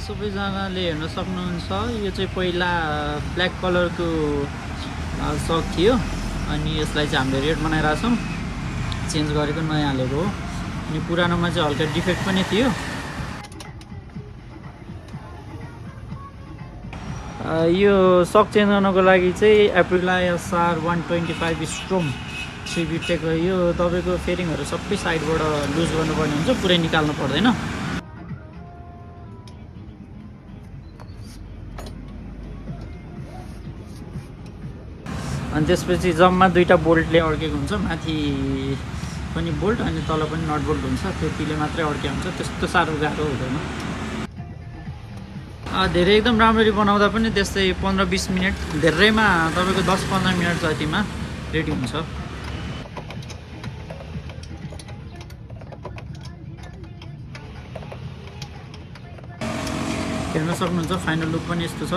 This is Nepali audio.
सबैजनाले हेर्न सक्नुहुन्छ यो चाहिँ पहिला ब्ल्याक कलरको सक थियो अनि यसलाई चाहिँ हामीले रेड बनाइरहेको छौँ चेन्ज गरेको नयाँ हालेको हो अनि पुरानोमा चाहिँ हल्का डिफेक्ट पनि थियो यो सक चेन्ज गर्नको लागि चाहिँ एप्रिला SR 125 स्ट्रोम 3 बिटेको यो तपाईँको फेरिङहरू सबै साइडबाट लुज गर्नुपर्ने हुन्छ पुरै निकाल्नु पर्दैन अनि त्यसपछि जम्मा दुईटा बोल्टले अड्केको हुन्छ माथि पनि बोल्ट अनि तल पनि नट बोल्ट हुन्छ त्यतिले मात्रै अड्केको हुन्छ त्यस्तो साह्रो गाह्रो हुँदैन धेरै एकदम राम्ररी बनाउँदा पनि त्यस्तै 15-20 मिनट धेरैमा तपाईँको 10-15 मिनट जतिमा रेडी हुन्छ हेर्न सक्नुहुन्छ फाइनल लुक पनि यस्तो छ